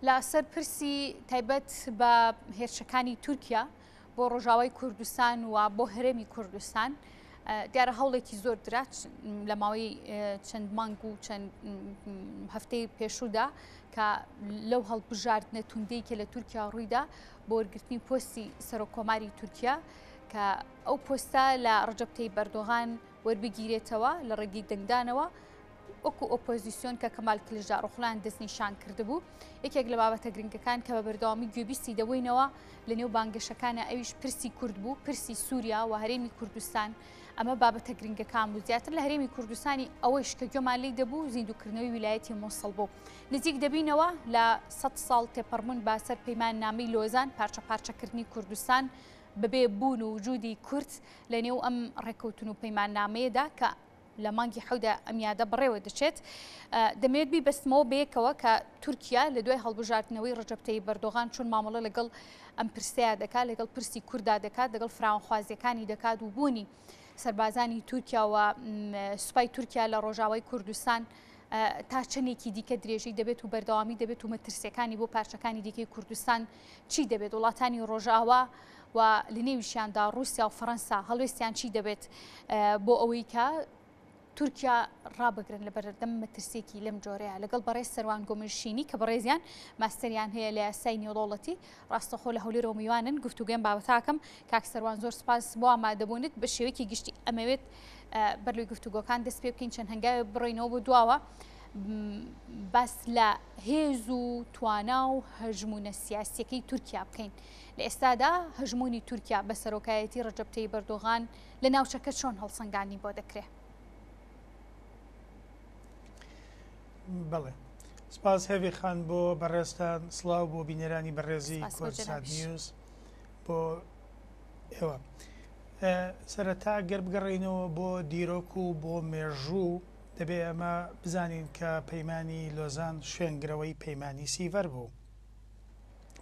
لە سەر پرسی تایبەت بە هێرشەکانی تورکیا بۆ ڕۆژاوای کوردستان و بۆ هەرێمی کوردستان دیارە هەوڵێکی زۆر درا لە ماوەی چەند مانگ و چەند هەفتەی پێشوودا کە لەو هەڵبژاردنە توندەی کە لە تورکیا ڕوویدا بۆ وەرگرتنی پۆستی سەرۆک کۆماری تورکیا کە ئەو پۆستە لە ڕەجەب تەیب ئەردۆغان وەربگیرێتەوە لە ڕێگەی دەنگدانەوە وەکو ئۆپۆزیسیۆن کە کەمال کلچدارئۆغلویان دەستنیشان کردبوو. یەکێک لە بابەتە گرنگەکان کە بە بەردەوامی گوێبیستی دەبووینەوە لە نێو بانگەشەکانە ئەویش پرسی کورد بوو، پرسی سووریا و هەرێمی کوردستان. ئەمە بابەتە گرنگەکان بوو. زیاتر لە هەرێمی کوردستانی ئەوەیش کە گوێمان لێی دەبوو زیندووکردنەوەی ویلایەتی موسڵ بوو. نزیک دەبینەوە لە سەت ساڵ تێپەڕبوون بە سەر پەیماننامەی لۆزان، پارچەپارچەکردنی کوردستان بەبێ بوون و وجودی کورد لە نێو ئەم ڕێککەوتن و پەیماننامەیەدا کە لە مانگی حەودا ئەم یادە بەڕێوە دەچێت. دەمەوێت بیبەستمەوە بەیەکەوە کە تورکیا لە دوای هەڵبژاردنەوەی ڕەجەب تەیب ئەردۆغان چۆن مامەڵە لەگەڵ ئەم پرسەیە دەکات، لەگەڵ پرسی کورددا دەکات، لەگەڵ فراوانخوازیەکانی دەکات و بوونی سەربازانی تورکیا و سوپای تورکیا لە ڕۆژاوای کوردستان تا چەندێکی دیکە درێژەی دەبێت و بەردەوامی دەبێت و مەترسیەکانی بۆ پارچەکانی دیکەی کوردستان چی دەبێت، وڵاتانی ڕۆژاوا و لە نێویشیاندا ڕووسیا و فەڕەنسا هەڵوێستیان چی دەبێت بۆ ئەوەی کە تورکیا ڕابگرن لە بەردەم مەترسیەکی لەم جۆرەیە لەگەڵ بەڕێز سەروان گۆمرشینی کە بەڕێزیان ماستەریان هەیە لە یاسای نێودەوڵەتی ڕاستەخۆ لە هەولێرەوە میوانن گفتوگۆیان بابەتاکەم کاک سەروان زۆر سپاس بۆ ئامادەبوونت بە شێوەیەکی گشتی ئەمەوێت بەر لەوەی گفتوگۆکان دەست پێ بکەین چەند هەنگاوێک بڕۆینەوە بۆ دواوە باس لە هێز و توانا و هەژمونە سیاسیەکەی تورکیا بکەین لە ئێستادا هەژموونی تورکیا بە سەرۆکایەتی ڕەجەب تەیب ئەردۆغان لە ناوچەکە چۆن هەڵسەنگاندنی بۆ دەکرێ؟ بەڵێ سپاس هێڤی خان بۆ بەڕێزتان سڵاو بۆ بینەرانی بەڕێزی سپاس بۆ کوردسات جەنابیش. نیوز بۆ ئێوە سەرەتا گەر بگەڕێینەوە بۆ دیرۆک و بۆ مێژوو دەبێ ئەمە بزانین کە پەیمانی لۆزان شوێنگرەوەی پەیمانی سیڤەر بوو.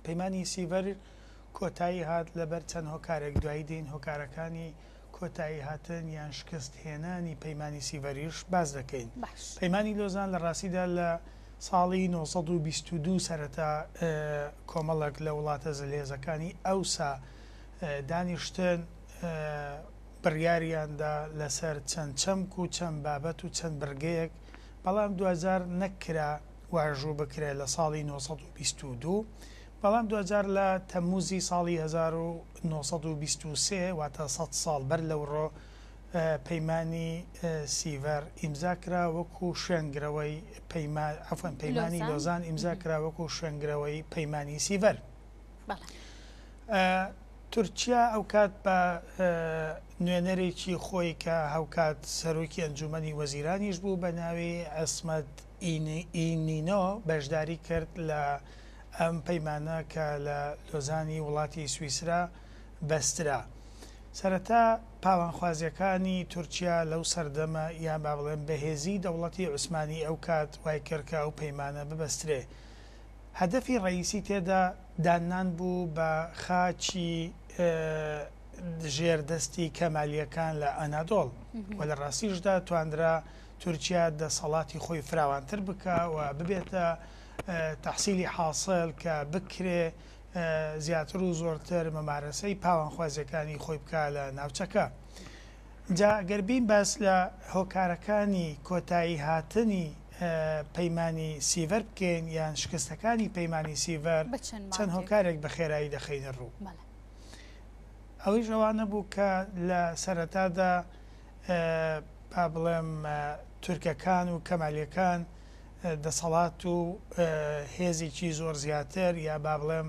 پەیمانی سیڤەر کۆتایی هات لەبەر چەند هۆکارێک، دوایی دێین هۆکارەکانی کۆتایی هاتن یان شکست هێنانی پەیمانی سیڤەریش باس دەکەین. باش. پەیمانی لۆزان لە ڕاستیدا لە ساڵی 922 سەرەتا کۆمەڵێک لە وڵاتە زلهێزەکانی ئەوسا دانیشتن بڕیاریان دا لەسەر چەند چەمک و چەند بابەت و چەند بڕگەیەک، بەڵام دواجار نەکرا واژوو بکرێت لە ساڵی 922، بەڵام دواجار لە تەمموزی ساڵی 1923 واتە سەد ساڵ بەر لەوڕۆ پەیمانی سیڤەر ئیمزا کرا وەکو شوێنگرەوەی پەیما عەفوەن پەیمانی لۆزان لۆزان ئیمزا کرا وەکو شوێنگرەوەی پەیمانی سیڤەر. بەڵێ. تورکیا ئەوکات بە نوێنەرێکی خۆی کە هاوکات سەرۆکی ئەنجومەنی وەزیرانیش بوو بە ناوی عیسمەت ئینینۆ بەشداری کرد لە ئەم پەیمانە کە لە لۆزانی وڵاتی سویسرا بەسترا. سەرەتا پاوانخوازیەکانی تورکیا لەو سەردەمە یان با بڵێم بەهێزی دەوڵەتی عوسمانی ئەوکات وای کرد کە ئەو پەیمانە ببەسترێ. هەدەفی ڕەئیسی تێدا داننان بوو بە خاکی ژێر دەستی کەمالییەکان لە ئەنادۆڵ و لە ڕاستیشدا توانرا تورکیا دەسەڵاتی خۆی فراوانتر بکا و ببێتە تەحسیلی حاسڵ کە بکرێ زیاتر و زۆرتر مەمارەسەی پاوانخوازیەکانی خۆی بکا لە ناوچەکە. جا گەر بین باس لە هۆکارەکانی کۆتایی هاتنی پەیمانی سیڤەر بکەین یان شکستەکانی پەیمانی سیڤەر بە چەند چەند مانگێک؟ هۆکارێک بە خێرایی دەخەینە ڕوو. بەڵێ. ئەویش ئەوانە بوو کە لە سەرەتادا با بڵێم تورکەکان و کەمالیەکان دەسەڵات و هێزێکی زۆر زیاتر یا با بڵێم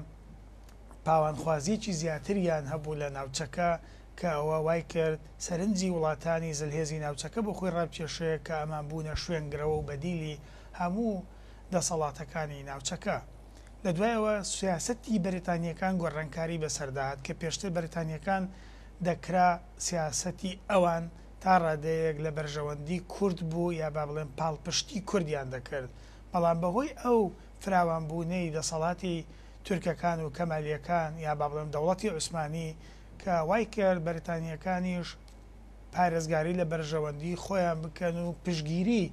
پاوانخوازیەکی زیاتریان هەبوو لە ناوچەکە کە ئەوە وای کرد سەرنجی وڵاتانی زلهێزی ناوچەکە بۆ خۆی ڕابکێشێ کە ئەمان بوونە شوێنگرەوە و بەدیلی هەموو دەسەڵاتەکانی ناوچەکە. لە دوایەوە سیاسەتی بەریتانییەکان گۆڕانکاری بەسەردا هات کە پێشتر بەریتانییەکان دەکرا سیاسەتی ئەوان تا ڕادەیەک لە بەرژەوەندی کورد بوو یا با بڵێم پاڵپشتی کوردیان دەکرد بەڵام بەهۆی ئەو فراوانبوونەی دەسەڵاتی تورکەکان و کەمالییەکان یا با بڵێم دەوڵەتی عوسمانی کە وای کرد بەریتانییەکانیش پارێزگاری لە بەرژەوەندی خۆیان بکەن و پشتگیری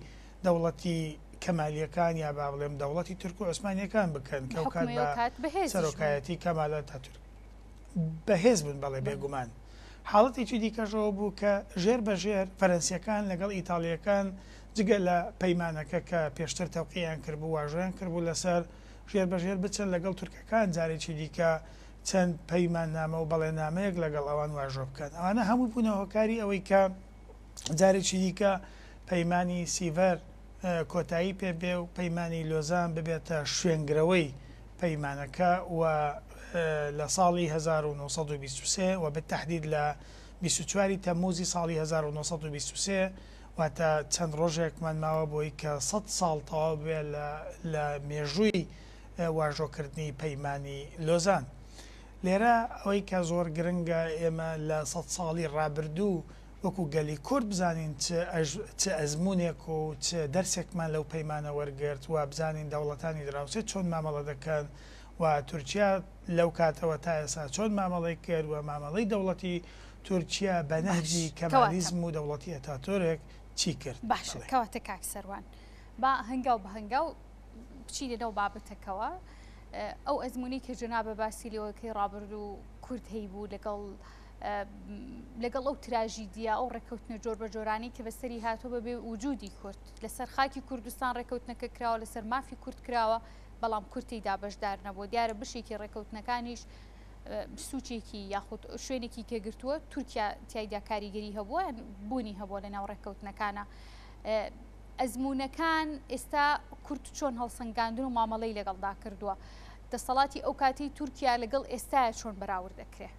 دەوڵەتی. کەمالییەکان یا با بڵێم دەوڵەتی تورک و عوسمانییەکان بکەن کە ئەو کات بە سەرۆکایەتی کەمال ئەتاتورک بەهێز بوون بەڵێ بێگومان. حاڵەتێکی دیکەش ئەوە بوو کە ژێر بە ژێر فەرەنسییەکان لەگەڵ ئیتاڵییەکان جگە لە پەیمانەکە کە پێشتر تەوقیعیان کردبوو واژۆیان کردبوو لەسەر ژێر بە ژێر بچن لەگەڵ تورکەکان جارێکی دیکە چەند پەیماننامە و بەڵێننامەیەک لەگەڵ ئەوان واژۆ بکەن. ئەوانە هەموو بوونە هۆکاری ئەوەی کە جارێکی دیکە پەیمانی سیڤەر کۆتایی پێ بێ و پەیمانی لۆزان ببێتە شوێنگرەوەی پەیمانەکە و لە ساڵی 1923 و بالتحدید لە 24 ی تەمموزی ساڵی 1923 واتە چەند ڕۆژێکمان ماوە بۆی کە 100 ساڵ تەواو بێ لە مێژووی واژۆکردنی پەیمانی لۆزان. لێرە ئەوەی کە زۆر گرنگە ئێمە لە سەد ساڵی ڕابردوو وەکو گەلی کورد بزانین چ چ ئەزموونێک و چ دەرسێکمان لەو پەیمانە وەرگرت و بزانین دەوڵەتانی دراوسێ چۆن مامەڵە دەکەن و تورکیا لەو کاتەوە تا ئێستا چۆن مامەڵەی کرد و مامەڵەی دەوڵەتی تورکیا بە نەهجی کەمالیزم و دەوڵەتی ئەتاتۆرک چی کرد. باشە کەواتە کاک سەروان با هەنگاو بە هەنگاو بچینە ناو بابەتەکەوە ئەو ئەزمموی کە جەنابە باسی لێوەکەی ڕابردوو کورد هەیبوو لەگەڵ لەگەڵ ئەو تراژیدیا ئەو ڕێککەوتنە جۆر بە جۆرانی کە بەسەری هاتووە بەبێ وجودی کورد لەسەر خاکی کوردستان ڕێککەوتنەکە کراوە لەسەر مافی کورد کراوە بەڵام کورتی دا بەشدار نەبوو دیارە بشێکی ڕێککەوتنەکانیش سوچێکی یاخود شوێنێکی کە گرتووە تورکیا تایدا کاریگەری هەبووە بوونی هەبووە لە ناو ڕێککەوتنەکانە. ئەزموونەکان ئێستا کورد چۆن هەڵسەنگاندن و مامەڵەی لەگەڵدا کردووە؟ دەسەڵاتی ئەو کاتەی تورکیا لەگەڵ ئێستایا چۆن بەراورد دەکرێ؟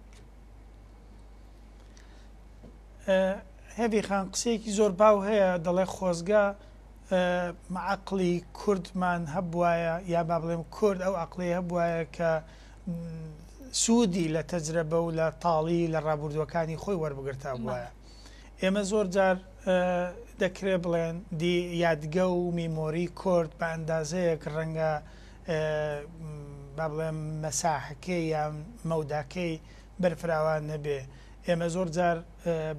هێڤی خان قسەیەکی زۆر باو هەیە دەڵێ خۆزگە عەقڵی کوردمان هەبوایە یا با بڵێم کورد ئەو عەقڵی هەبوایە کە سوودی لە تەجرەبە و لە تاڵی لە ڕابردووەکانی خۆی وەربگرتا بوایە. ئێمە زۆر جار دەکرێ بڵێن دی یادگە و میمۆری کورد بە ئەندازەیەک ڕەنگە با بڵێم مەساحەکەی یان مەوداکەی بەرفراوان نەبێ. ئێمە زۆر جار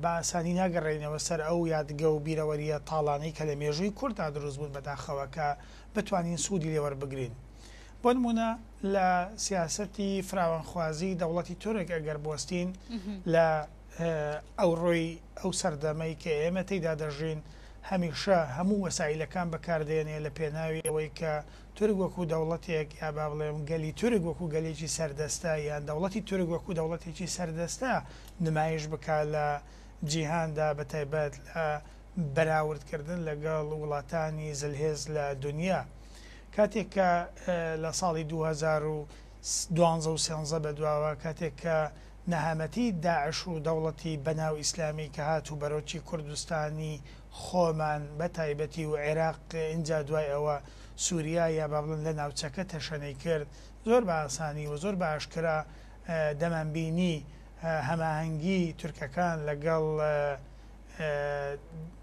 بە ئاسانی ناگەڕێینەوە سەر ئەو یادگە و بیرەوەرییە تاڵانەی کە لە مێژووی کورددا دروست بوون بەداخەوە کە بتوانین سوودی لێ وەربگرین. بۆ نموونە لە سیاسەتی فراوانخوازیی دەوڵەتی تورک ئەگەر بوەستین لە ئەوڕۆی ئەو سەردەمەی کە ئێمە تێیدا دەژین هەمیشە هەموو وەسائیلەکان بەکاردێنێ لە پێناوی ئەوەی کە تورک وەکوو دەوڵەتێک یا با بڵێم گەلی تورک وەکوو گەلێکی سەردەستە یان دەوڵەتی تورک وەکوو دەوڵەتێکی سەردەستە نمایش بکا لە جیهاندا بە تایبەت لە بەراورد کردن لەگەڵ وڵاتانی زلهێز لە دونیا کاتێک کە لە ساڵی 2012 و سێنزە بەدواوە کاتێک کە نەهامەتی داعش و دەوڵەتی بەناو ئیسلامی کە هات و بەرۆکی کوردستانی خۆمان بە تایبەتی و عێراق ئینجا دوای ئەوە سوریا یا با بڵێم لە ناوچەکە تەشەنەی کرد زۆر بە ئاسانی و زۆر بە ئاشکرا دەمانبینی هەماهەنگی تورکەکان لەگەڵ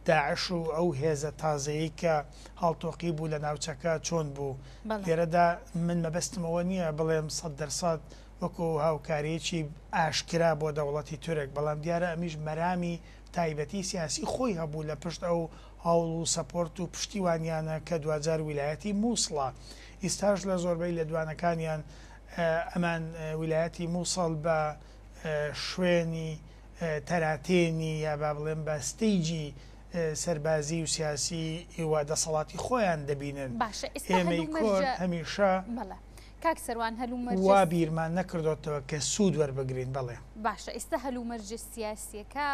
داعش و ئەو هێزە تازەیەی کە هەڵتۆقی بوو لە ناوچەکە چۆن بوو. لێرەدا من مەبەستم ئەوە نییە بڵێم 100% وەکو هاوکارییەکی ئاشکرا بۆ دەوڵەتی تورک، بەڵام دیارە ئەمیش مەرامی تایبەتی سیاسی خۆی هەبوو لە پشت ئەو هەوڵ و support و پشتیوانیانە کە دواجار ویلایەتی موسڵە. ئیستاش لە زۆربەی لێدوانەکانیان ئەمان ویلایەتی موسڵ بە شوێنی تەراتێنی یا با بڵێم بە stage ی سەربازی و سیاسی و دەسەڵاتی خۆیان دەبینن. باشە ئێستا ئێمەی کورد هەلومەرجە هەمیشە بەڵێ کاک سەروان هەلومەرجە وا بیرمان نەکردۆتەوە کە سوود وەربگرین بەڵێ. باشە ئێستا هەلومەرجە سیاسیەکە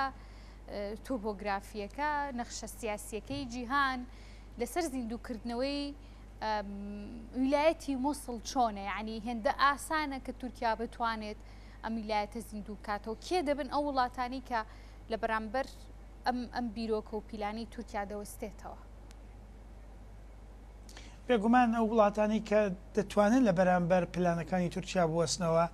تۆپۆگرافیەکە نەخشە سیاسیەکەی جیهان لەسەر زیندووکردنەوەی ویلایەتی موسڵ چۆنە یعنی هێندە ئاسانە کە تورکیا بتوانێت ئەم ویلایەتە زیندوو بکاتەوە کێ دەبن ئەو وڵاتانی کە لە بەرامبەر ئەم ئەم بیرۆکە و پیلانی تورکیا دەوەستێتەوە؟ بێگومان ئەو وڵاتانەی کە دەتوانن لە بەرامبەر پلانەکانی تورکیا بوەستنەوە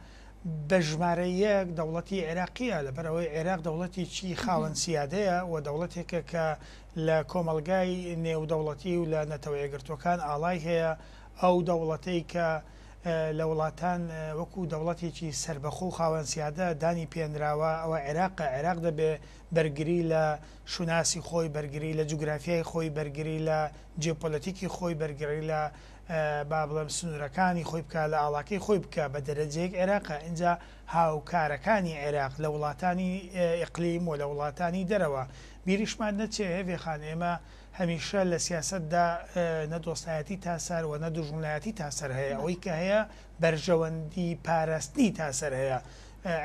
بە ژمارە یەک دەوڵەتی عێراقییە، لەبەرئەوەی عێراق دەوڵەتێکی خاوەن سیادەیە و دەوڵەتێکە کە لە کۆمەڵگای نێودەوڵەتی و لە نەتەوە یەکگرتووەکان ئاڵای هەیە، ئەو دەوڵەتەی کە لە وڵاتان وەکو دەوڵەتێکی سەربەخۆ و خاوەن سیادە دانی پێنراوە ئەوە عێراقە، عێراق دەبێ بەرگری لە شوناسی خۆی، بەرگری لە جوگرافیای خۆی، بەرگری لە جیۆپۆلەتیکی خۆی، بەرگری لە با بڵێم سنوورەکانی خۆی بکا، لە ئاڵاکەی خۆی بکا بە دەرەجەیەک عێراقە، ئینجا هاوکارەکانی عێراق لە وڵاتانی ئیقلیم و لە وڵاتانی دەرەوە. بیریشمان نەچێ هێڤێ خان ئێمە هەمیشە لە سیاسەتدا نە دۆستایەتی تا سەر و نە دوژمنایەتی تا سەر هەیە، ئەوەی کە هەیە بەرژەوەندی پاراستنی تا سەر هەیە.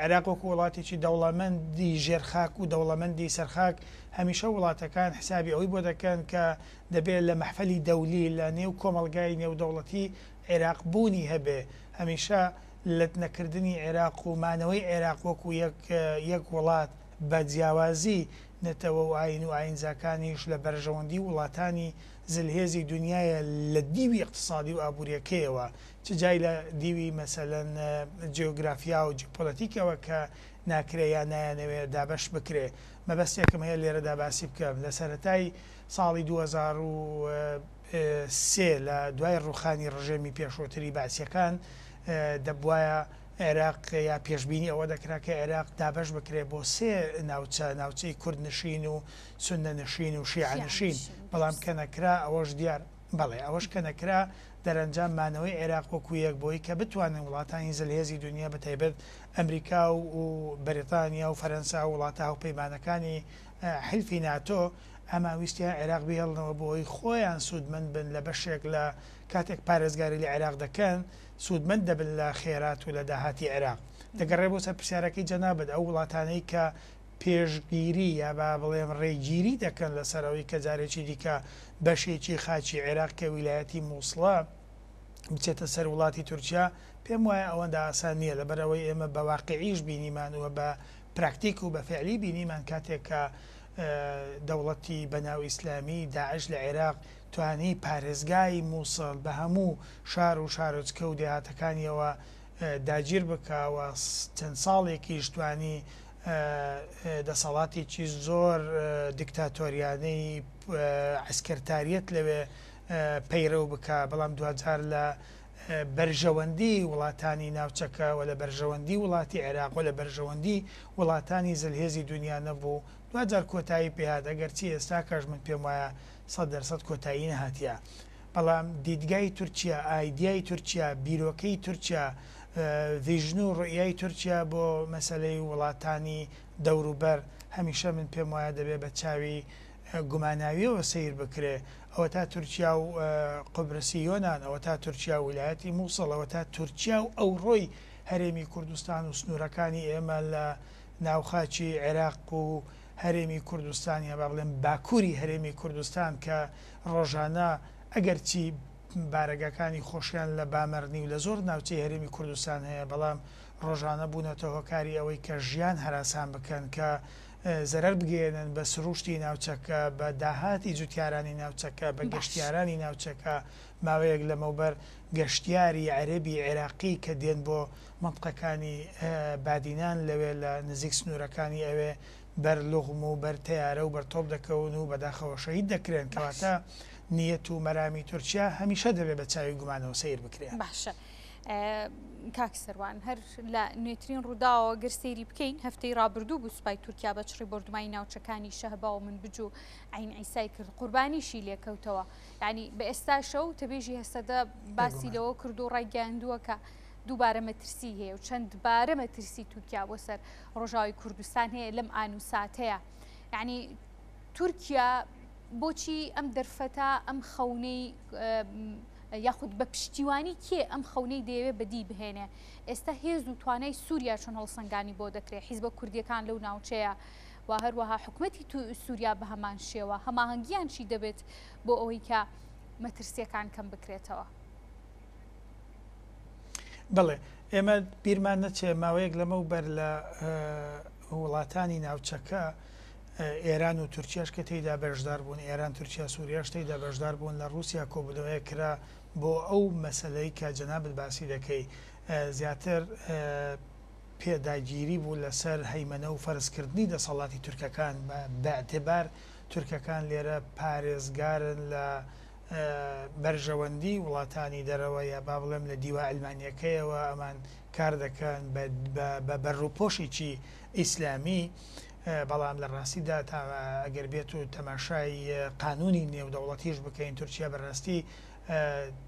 عێراق وەکو وڵاتێکی دەوڵەمەندی ژێر خاک و دەوڵەمەندی سەر خاک هەمیشە وڵاتەکان حسابی ئەوەی بۆ دەکەن کە دەبێ لە مەحفەلی دەولی لە نێو کۆمەڵگای نێودەوڵەتی عێراق بوونی هەبێ. هەمیشە لەت نەکردنی عێراق و مانەوەی عێراق وەکو یەک یەک وڵات بە جیاوازی نەتەوە و ئایین و ئایینزاکانیش لە بەرژەوەندی وڵاتانی زلهێزی دونیایە لە دیوی ئیقتسادی و ئابووریەکەیەوە چ جای لە دیوی مەسەلەن جیۆگرافیا و جیۆپۆلەتیکەوە کە ناکرێ یا نایانەوێ دابەش بکرێ. مەبەستێکم هەیە لێرەدا باسی بکەم لە سەرەتای ساڵی 2003 لە دوای ڕووخانی ڕژێمی پێشووتری بەعسیەکان دەبوایە عێراق یا پێشبینی ئەوە دەکرا کە عێراق دابەش بکرێ بۆ سێ ناوچە، ناوچەی کورد نشین و سوننە نشین و شیعە نشین، بەڵام کە نەکرا ئەوەش دیار بەڵێ ئەوەش کە نەکرا دەرەنجام مانەوەی عێراق وەکو یەک بۆی کە بتوانن وڵاتانی زلهێزی دونیا بە تایبەت ئەمریکا و بەریتانیا و فەرەنسا و وڵاتە هاوپەیمانەکانی حیلفی ناتۆ ئەمان ویستیان عێراق بهێڵنەوە بۆی خۆیان سوودمەند بن لە بەشێک لە کاتێک پارێزگاری لە عێراق دەکەن سوودمەند دەبن لە خێرات و لە داهاتی عێراق. دەگەڕێ بۆ سەر پرسیارەکەی جەنابت، ئەو وڵاتانەی کە پێشگیری یا با بڵێم ڕێگیری دەکەن لەسەر ئەوەی کە جارێکی دیکە بەشێکی خاکی عێراق کە ویلایەتی مووسڵە بچێتە سەر وڵاتی تورکیا، پێم وایە ئەوەندە ئاسان نییە، لەبەرئەوەی ئێمە بە واقیعیش بینیمان و بە پراکتیک و بە فعلی بینیمان کاتێک کە دەوڵەتی بەناو ئیسلامی داعش لە عێراق توانی پارێزگای موسڵ بە هەموو شار و شارۆچکە و دێهاتەکانیەوە داگیر بکا و چەند ساڵێکیش توانی دەسەڵاتێکی زۆر دیکتاتۆریانەی عەسکەرتاریەت لەوێ پەیرەو بکا، بەڵام دواجار لە بەرژەوەندی وڵاتانی ناوچەکە و لە بەرژەوەندی وڵاتی عێراق و لە بەرژەوەندی وڵاتانی زلهێزی دونیا نەبوو، دواجار کۆتایی پێهات، ئەگەرچی ئێستاکەش من پێم وایە 100% کۆتایی نەهاتیە، بەڵام دیدگای تورکیا، ئایدیای تورکیا، بیرۆکەی تورکیا، ڤیژن و ڕوئیای تورکیا بۆ مەسەلەی وڵاتانی دەوروبەر هەمیشە من پێم وایە دەبێ بە چاوی گوماناویەوە سەیر بکرێ. ئەوەتا تورکیا و قوبرسی یۆنان، ئەوەتا تورکیا و ویلایەتی موسڵ، ئەوەتا تورکیا و ئەوڕۆی هەرێمی کوردستان و سنوورەکانی ئێمە لە ناو خاکی عێراق و هەرێمی کوردستان یا با بڵێم باکووری هەرێمی کوردستان کە ڕۆژانە ئەگەرچی بارەگاکانی خۆشیان لە بامەرنی و لە زۆر ناوچەی هەرێمی کوردستان هەیە بەڵام ڕۆژانە بوونەتە هۆکاری ئەوەی کە ژیان هەراسان بکەن کە زەرەر بگەیەنن بە سروشتی ناوچەکە، بە داهاتی جوتیارانی ناوچەکە، بە گەشتیارانی ناوچەکە، ماوەیەک لەمەوبەر گەشتیاری عەرەبی عێراقی کە دێن بۆ مەنتقەکانی بادینان لەوێ لە نزیک سنوورەکانی ئەوێ بەر لوغم و بەر تەیارە و بەر تۆپ دەکەون و بەداخەوە شەهید دەکرێن، کەواتە نیەت و مەرامی تورکیا هەمیشە دەبێ بە چاوی گومانەوە سەیر بکرێ. باشە کاک سەروان هەر لە نوێترین ڕووداوەوە گەر سەیری بکەین هەفتەی ڕابردوو بوو سوپای تورکیا بە چڕی بۆردومانی ناوچەکانی شەهبا و منبج و عەین عیسای کرد قوربانیشی لێکەوتەوە یعنی بە ئێستاشە و تەبێژی هەسەدە باسی لەوە کرد و ڕایگەیاندووە کە دووبارە مەترسی هەیە و چەند بارە مەترسی تورکیا بۆ سەر ڕۆژاوی کوردستان هەیە لەم ئان و ساتەیە یعنی تورکیا بۆچی ئەم دەرفەتە ئەم خەونەی یاخود بە پشتیوانی کێ ئەم خەونەی دەیەوێ بەدی بهێنێ؟ ئێستا هێز و توانای سووریا چۆن هەڵسەنگانی بۆ دەکرێ؟ حیزبە کوردییەکان لەو ناوچەیە و هەروەها حکومەتی سووریا بە هەمان شێوە هەماهەنگییان چی دەبێت بۆ ئەوەی کە مەترسییەکان کەم بکرێتەوە؟ بەڵێ، ئێمە بیرمان نەچێ ماوەیەک لەمەوبەر لە وڵاتانی ناوچەکە ئێران و تورکیاش کە تێیدا بەشدار بوون، ئێران، تورکیا، سوریاش تێیدا بەشدار بوون، لە ڕووسیا کۆبوونەوەیەک کرا بۆ ئەو مەسەلەی کە جەنابت باسی دەکەی زیاتر پێداگیری بوو لەسەر هەیمەنە و فەرزکردنی دەسەڵاتی تورکەکان بە ئیعتبار تورکەکان لێرە پارێزگارن لە. بەرژەوەندی وڵاتانی دەرەوە یا با بڵێم لە دیوە عەلمانیەکەیەوە ئەمان کار دەکەن بە بە ڕووپۆشێکی ئیسلامی بەڵام لە ڕاستیدا تا ئەگەر بێت و تەماشای قانونی نێودەوڵەتیش بکەین تورکیا بەڕاستی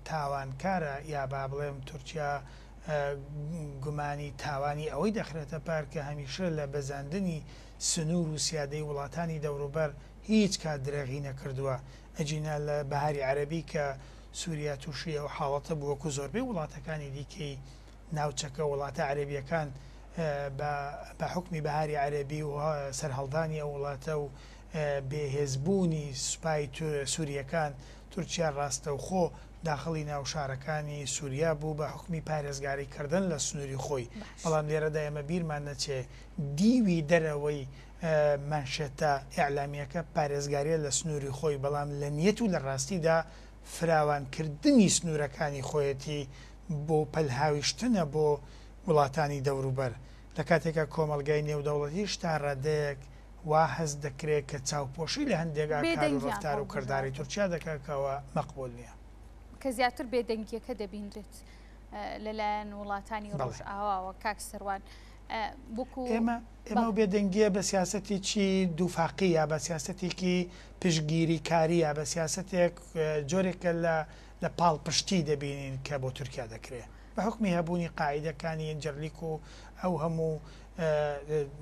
تاوانکارە یا با بڵێم تورکیا گومانی تاوانی ئەوەی دەخرێتە پار کە هەمیشە لە بەزاندنی سنوور و سیادەی وڵاتانی دەوروبەر هیچ کات درێغی نەکردووە ئەگینا لە بەهاری عەرەبی کە سوریا تووشی ئەو حاڵەتە بوو وەکو زۆربەی وڵاتەکانی دیکەی ناوچەکە وڵاتە عەرەبیەکان بە حوکمی بەهاری عەرەبی و سەرهەڵدانی ئەو وڵاتە و بێهێزبوونی سوپای سوریەکان تورکیا ڕاستەوخۆ داخڵی ناو شارەکانی سوریا بوو بە حوکمی پارێزگاری کردن لە سنووری خۆی بەڵام لێرەدا ئێمە بیرمان نەچێ دیوی دەرەوەی مانشێتە ئیعلامییەکە پارێزگارییە لە سنووری خۆی، بەڵام لە نیەت و لە ڕاستیدا فراوانکردنی سنوورەکانی خۆیەتی بۆ پەلهاویشتنە بۆ وڵاتانی دەوروبەر، لە کاتێکا کۆمەڵگای نێودەوڵەتیش تا ڕادەیەک وا هەست دەکرێ کە چاوپۆشی لە هەندێک ئاکار و بێدەنگیان ڕەفتار و کرداری هەڵبژاردووە. تورکیا دەکا کە ئەوە مەقبوول نییە. کە زیاتر بێدەنگییەکە دەبینرێت لەلایەن وڵاتانی بەڵێ. ڕۆژئاواوە کاک سەروان وەکوو ئێمە ئێمە ئەو بەڵێ. بێدەنگییە بە سیاسەتێکی دووفاقی یا بە سیاسەتێکی پشتگیریکاری یا بە سیاسەتێک جۆرێکە لە لە پاڵپشتی دەبینین کە بۆ تورکیا دەکرێ بە حوکمی هەبوونی قاعیدەکانی ئینجەرلیک و ئەو هەموو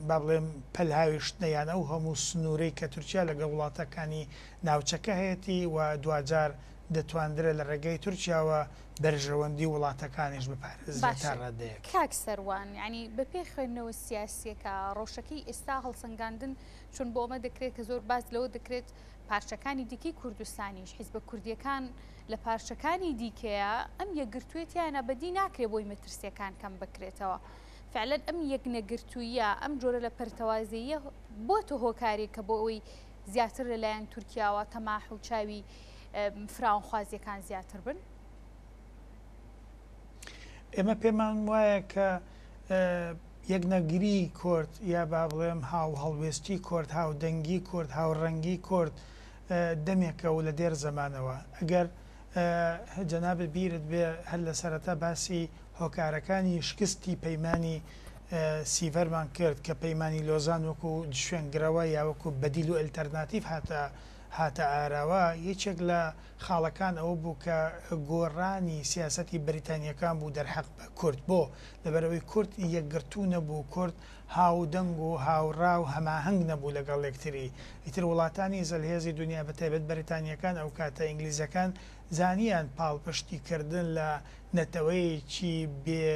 با بڵێم پەلهاویشتنە یان ئەو هەموو سنوورەی کە تورکیا لەگەڵ وڵاتەکانی ناوچەکە هەیەتی و دواجار دەتواندرێ لە ڕێگەی تورکیاوە بەرژەوەندی وڵاتەکانیش بپارێزرێت تا باشە ڕادەیەک. کاک سەروان یانی بەپێی خوێندنەوە سیاسیەکە ڕەوشەکەی ئێستا هەڵسەنگاندن چون بۆ ئەمە دەکرێت کە زۆر باس لەوە دەکرێت پارچەکانی دیکەی کوردستانیش حیزبە کوردیەکان لە پارچەکانی دیکەیە ئەم یەکگرتوویەتیانە بەدی ناکرێ بۆی مەترسیەکان کەم بکرێتەوە فعلەن ئەم یەکنەگرتوویە ئەم جۆرە لە پەرتەوازەییە بۆتە هۆکارێک کە بۆ ئەوەی زیاتر لەلایەن تورکیاوە تەماح و چاوی فراوانخوازیەکان زیاتر بن؟ ئێمە پێمان وایە کە یەکنەگریی کورد یا با بڵێم هاوهەڵوێستی کورد، هاودەنگی کورد، هاوڕەنگی کورد دەمێکە و لە دێر زەمانەوە. ئەگەر جەنابت بیرت بێ هەر لە سەرەتا باسی هۆکارەکانی شکستی پەیمانی سیڤەرمان کرد کە پەیمانی لۆزان وەکوو شوێنگرەوە یا وەکوو بەدیل و ئەلتەرناتیڤ هاتە هاتە ئاراوە، یەکێک لە خاڵەکان ئەوە بوو کە گۆڕانی سیاسەتی بەریتانییەکان بوو دەرحەق بە کورد. بۆ؟ لەبەرئەوەی کورد یەکگرتوو نەبوو، کورد هاودەنگ و هاوڕا و هەماهەنگ نەبوو لەگەڵ یەکتری. ئیتر وڵاتانی زلهێزی دونیا بەتایبەت بەریتانییەکان ئەوکاتە ئینگلیزەکان زانیان پاڵپشتی کردن لە نەتەوەیەکی بێ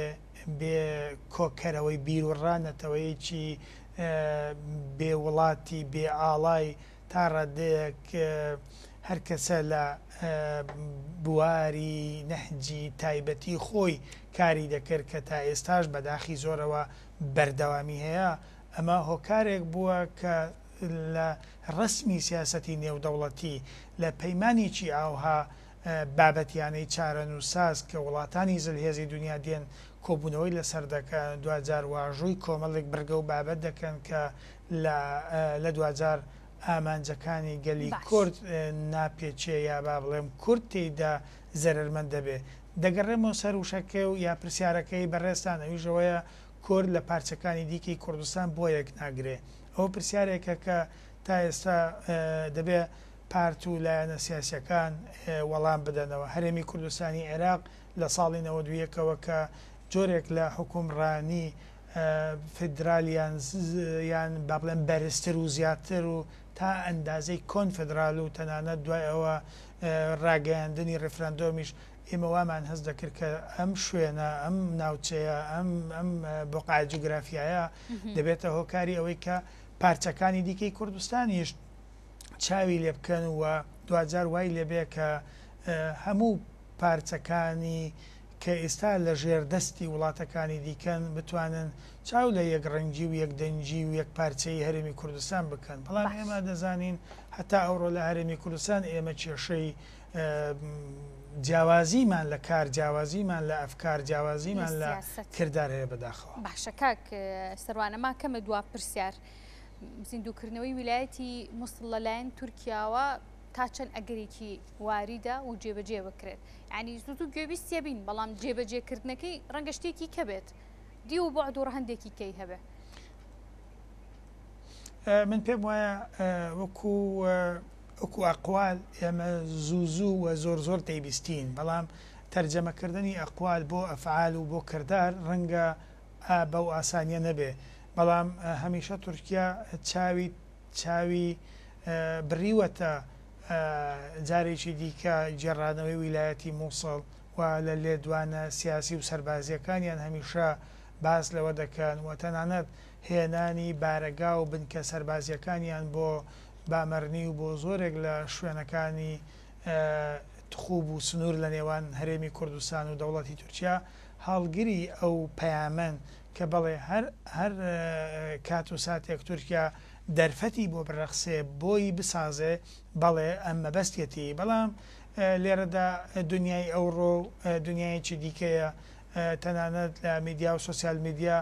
بێ کۆکەرەوەی بیروڕا، نەتەوەیەکی بێ وڵاتی بێ ئاڵای تا ڕادەیەک هەر کەسە لە بواری نەهجی تایبەتی خۆی کاری دەکرد کە تا ئێستاش بە داخی زۆرەوە بەردەوامی هەیە، ئەمە هۆکارێک بووە کە لە ڕەسمی سیاسەتی نێودەوڵەتی لە پەیمانێکی ئاوها بابەتیانەی چارەنووسساز کە وڵاتانی زلهێزی دونیا دێن کۆبوونەوەی لەسەر دەکەن، دواجار واژۆی کۆمەڵێک بڕگە و بابەت دەکەن کە لە لە دواجار ئامانجەکانی گەلی باش. کورد ناپێچێ یا با بڵێم کورد تێیدا زەرەرمەند دەبێ. دەگەڕێمەوە سەر وشەکەی و یا پرسیارەکەی بەڕێزتان ئەویش ئەوەیە کورد لە پارچەکانی دیکەی کوردستان بۆ یەک ناگرێ؟ ئەوە پرسیارێکە کە تا ئێستا دەبێ پارت و لایەنە سیاسیەکان وەڵام بدەنەوە. هەرێمی کوردستانی عێراق لە ساڵی 91 ەوە کە جۆرێک لە حوکمڕانی فیدرال یان یان با بڵێم بەرزتر و زیاتر و تا ئەندازەی کۆنفدرال و تەنانەت دوای ئەوە ڕاگەیاندنی ڕیفراندۆمیش ئێمە وامان هەست دەکرد کە ئەم شوێنە ئەم ناوچەیە ئەم ئەم بۆقعە جوگرافیایە دەبێتە هۆکاری ئەوەی کە پارچەکانی دیکەی کوردستانیش چاوی لێ بکەن و دواجار وای لێبێ کە هەموو پارچەکانی کە ئێستا لە ژێر دەستی وڵاتەکانی دیکەن بتوانن چاو لە یەکڕەنگی و یەکدەنگی و یەکپارچەیی هەرێمی کوردستان بکەن. بەڵام باش. ئێمە دەزانین هەتا ئەوڕۆ لە هەرێمی کوردستان ئێمە کێشەی جیاوازیمان لە کار، جیاوازیمان لە ئەفکار، لە جیاوازیمان لە سیاسەت. کردار هەیە بەداخەوە. باشە کاک سەروان ئەما کەمە دوا پرسیار. زیندووکردنەوەی ویلایەتی موسڵ لەلایەن تورکیاوە. تا چەند ئەگەرێکی واریدە و جێبەجێ بکرێت؟ یانی زوو زوو گوێبیستی بین، بەڵام جێبەجێکردنەکەی ڕەنگە شتێکی کە بێت، دیو و بوعد و ڕەهەندێکی کەی هەبێ. من پێم وایە وەکو وەکو ئەقوال ئێمە زوو زوو و زۆر زۆر دەیبیستین، بەڵام تەرجەمەکردنی ئەقوال بۆ ئەفعال و بۆ کردار ڕەنگە بەو ئاسانیە نەبێ، بەڵام هەمیشە تورکیا چاوی چاوی بڕیوەتە جارێکی دیکە گێڕانەوەی ویلایەتی موسڵ و لە لێدوانە سیاسی و سەربازییەکانیان هەمیشە باس لەوە دەکەن و تەنانەت هێنانی بارەگا و بنکە سەربازییەکانیان بۆ بامەرنی و بۆ زۆرێک لە شوێنەکانی تخوب و سنوور لە نێوان هەرێمی کوردستان و دەوڵەتی تورکیا هەڵگری ئەو پەیامەن کە بەڵێ هەر هەر کات و ساتێک تورکیا دەرفەتی بۆ برەخسێ بۆی بسازێ بەڵێ ئەم مەبەستیەتی بەڵام لێرەدا دنیای ئەوڕۆ دنیایەکی دیکەیە تەنانەت لە میدیا و سۆسیال میدیا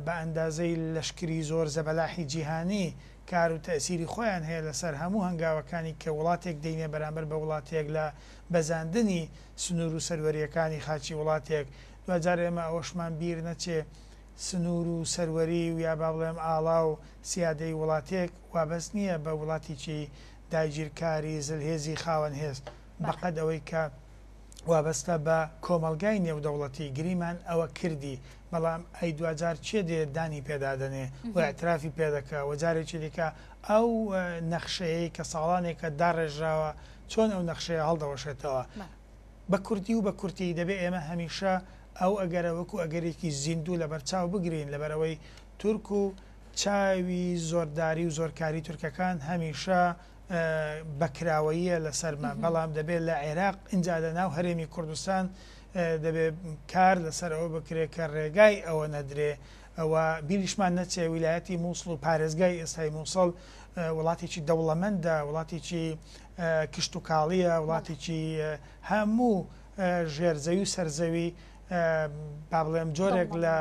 بە ئەندازەی لەشکری زۆر زەبەلاحی جیهانی کار و تەئسیری خۆیان هەیە لەسەر هەموو هەنگاوەکانی کە وڵاتێک دەینێ بەرامبەر بە وڵاتێک لە بەزاندنی سنوور و سەروەرییەکانی خاکی وڵاتێک. دواجار ئێمە ئەوەشمان بیر نەچێ سنوور و سەروەری و یا با بڵێم ئاڵا و سیادەی وڵاتێک وابەست نییە بە وڵاتێکی داگیرکاری زلهێزی خاوەن هێز بەقەد ئەوەی کە وابەستە بە کۆمەڵگای نێودەوڵەتی، گریمان ئەوە کردی، بەڵام ئەی دواجار کێ دێ دانی پێدا دەنێ و ئیعترافی پێ دەکا و جارێکی دیکە ئەو نەخشەیەی کە ساڵانێکە داڕێژراوە چۆن ئەو نەخشەیە هەڵدەوەشێتەوە؟ بە کوردی و بە کورتی دەبێ ئێمە هەمیشە ئەو ئەگەرە وەکوو ئەگەرێکی زیندوو لەبەرچاو بگرین، لەبەرئەوەی تورک و چاوی زۆرداری و زۆرکاری تورکەکان هەمیشە بە کراوەییە لەسەرمان، بەڵام دەبێت لە عێراق ئینجا لە ناو هەرێمی کوردستان دەبێت کار لەسەر ئەوە بکرێت کە ڕێگای ئەوە نەدرێ و بیریشمان نەچێ ویلایەتی مووسڵ و پارێزگای ئێستای مووسڵ وڵاتێکی دەوڵەمەندە، وڵاتێکی کشتوکاڵییە، وڵاتێکی هەموو ژێرزەوی و سەرزەوی با بڵێم جۆرێک لە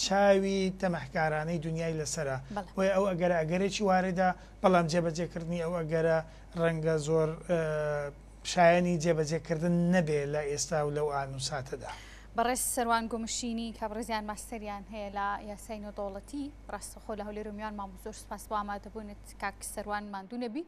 چاوی تەمەحکارانەی دنیای لەسەرە، بۆیە ئەو ئەگەرە ئەگەرێکی واردە، بەڵام جێبەجێکردنی ئەو ئەگەرە ڕەنگە زۆر شایەنی جێبەجێکردن نەبێ لە ئێستا و لەو ئان و ساتەدا. بەڕێز سەروان گومشینی کە بەڕێزیان ماستەریان هەیە لە یاسای نێودەوڵەتی ڕاستەوخۆ لە هەولێر و میوانمان بوو، زۆر سوپاس بۆ ئامادەبوونت کاک سەروان، ماندوو نەبی.